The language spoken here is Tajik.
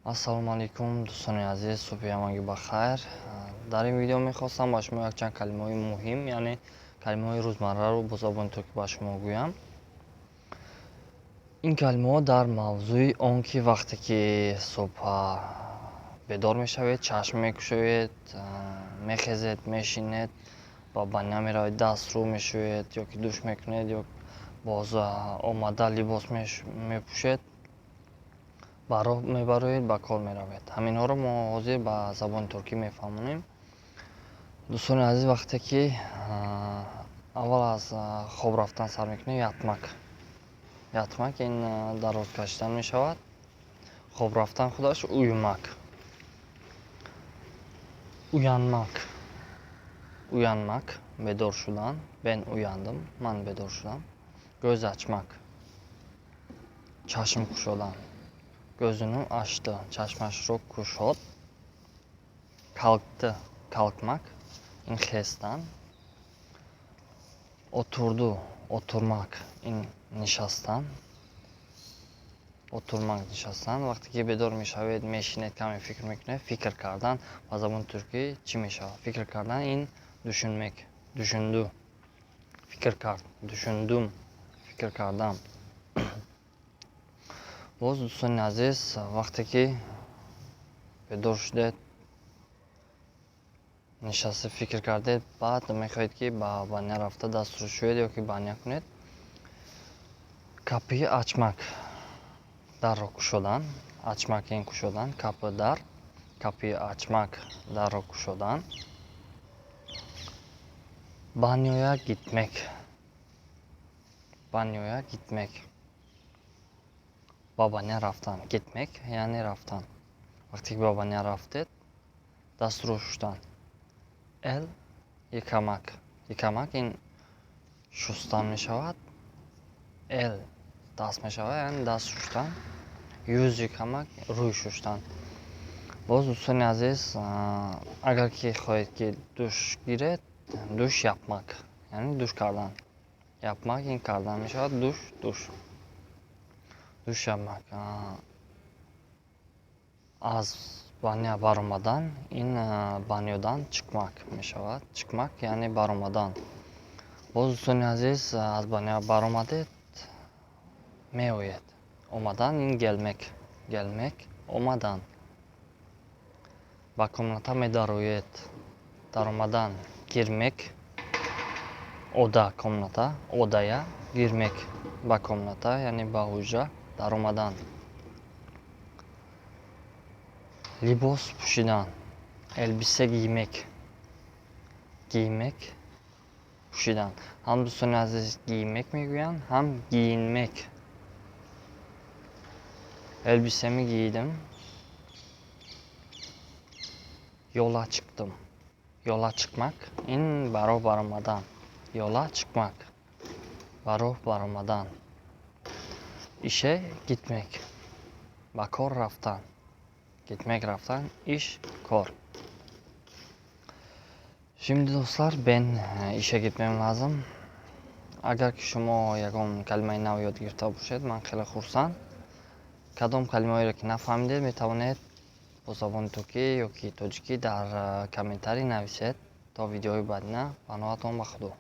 Ассалому алайкум, дӯстони азиз, субҳи ҳамагӣ ба хайр. Дар ин видео мехостам ба шумо якчанд калимаҳои муҳим, яъне калимаҳои рӯзмарраро бо забони туркӣ ба шумо гӯям. Ин калимаҳо дар мавзӯи он ки вақте ки субҳ бедор мешавед, чашм мекушоед, мехезед, мешинед, ба баня меравед, даст рӯ мешӯед ё ки душ мекунед, ё боз омада либос мепӯшед, ба роҳ мебароед, ба кор меравед. Ҳаминҳоро мо ҳозир ба забони туркӣ мефаҳмонем. Дӯстони азиз, вақте ки аввал аз хоб рафтан сар мекунем, yatmak. Yatmak ин дароз кашидан мешавад. Хоб рафтан худаш uyumak. Uyanmak. Uyanmak бедор шудан. Ben uyandım. Ман бедор шудам. Göz açmak. Чашм кушодан. Gözünü açtı. Чашмашро кушод. Kalktı. Kalkmak. Ин хестан. Oturdu. Oturmak. Ин нишастан. Oturmak нишастан. Вақте ки бедор мешавед, мешинед, каме фикр мекунед. Фикр кардан ба забони туркӣ чӣ мешавад? Фикр кардан ин düşünmek. Düşündü. Фикр кард. Düşündüm. Фикр кардам. Боз, дӯстони азиз, вақте ки бедор шудед, нишаста фикр кардед, баъд мехоҳед, ки ба баня рафта дастро шӯед ё ки баня кунед. Kapıyı açmak дарро кушодан. Açmak ин кушодан, kapı дар, kapıyı açmak дарро кушодан. Banyoya gitmek. Banyoya gitmek. Ба баня рафтан. Gitmek яъне рафтан. Вақте ки ба баня рафтед, дастро шуштан. El yıkamak. Yıkamak ин шустан мешавад. El даст мешавад, яъне даст шуштан. Yüz yıkamak рӯй шуштан. Боз, дӯстони азиз, агар ки хоҳед, ки душ гиред, duş yapmak, яъне душ кардан. Yapmak ин кардан мешавад, duş душ. Duş yapmak. Аз баня баромадан ин banyodan çıkmak мешавад. Çıkmak яъне баромадан. Боз, дӯстони азиз, аз баня баромадед, меоед. Омадан ин gelmek. Gelmek омадан. Ба комната медароед. Даромадан girmek. Oda комната, odaya girmek ба комната, яъне ба ҳуҷра даромадан. Либос пӯшидан. Elbise giymek. Giymek пӯшидан. Ҳам, дӯстони азиз, giymek мегӯянд, ҳам giyinmek. Elbisemi giydim. Yola çıktım. Yola çıkmak ин ба роҳ баромадан. Yola çıkmak ба роҳ баромадан. Işe gitmek. Ба кор рафтан. Gitmek рафтан, iş кор. Şimdi, dostlar, ben işe gitmem lazım. Агар ки шумо ягон калимаи нав ёд гирифта бошед, ман хеле хурсанд. Кадом калимаҳоеро ки нафаҳмидед, метавонед бо забони туркӣ ё ки тоҷикӣ дар комментарий нависед. То видеои баъдина, паноҳатон ба Худо.